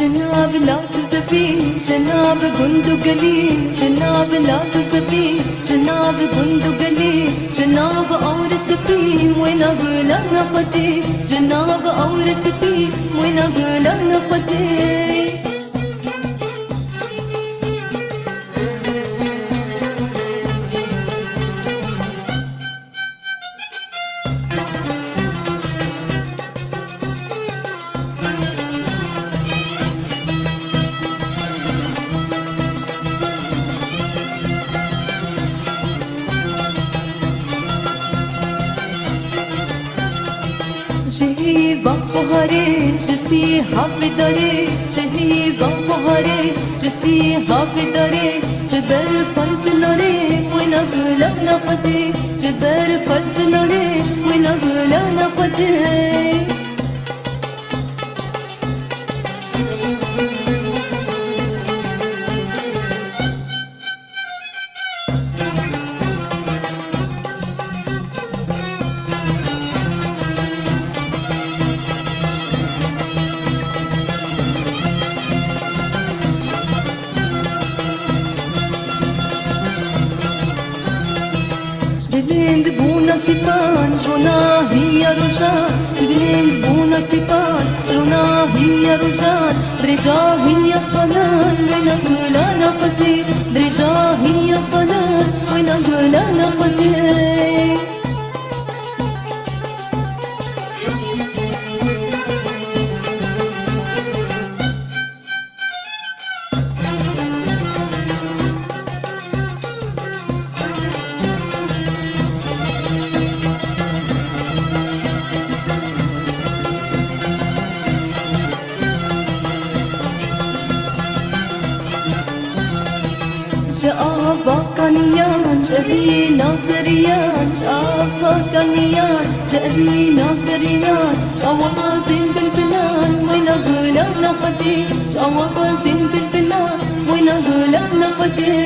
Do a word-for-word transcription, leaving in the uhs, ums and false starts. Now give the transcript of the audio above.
Ji nav lak û zevî, ji nav gund û gelî, ji nav lak û zevî, ji nav gund û gelî, ji nav ewr û spî, wêna gulana xwedî, ji nav ewr û spî, wêna gulana xwedî. Ji hêva buharê, ji sîha vê darê, ji hêva buharê, ji sîha vê darê, ji ber xwe zinarê, wêna gulana xwedê, ji ber xwe zinarê, wêna gulana xwedê. Ji bilind bûna sîpan, ji ronahiya rojan, ji bilind bûna sîpan, ji ronahiya rojan, dirêjahiya salan, wêna gulana xwedê, dirêjahiya salan, wêna gulana xwedê. Ji ava kaniyan, ji evî naziriyan, ji ava kaniyan, ji evî naziriyan, ji awazên bilbilan, wêna gulana xwedê, ji awazên bilbilan, wêna gulana xwedê.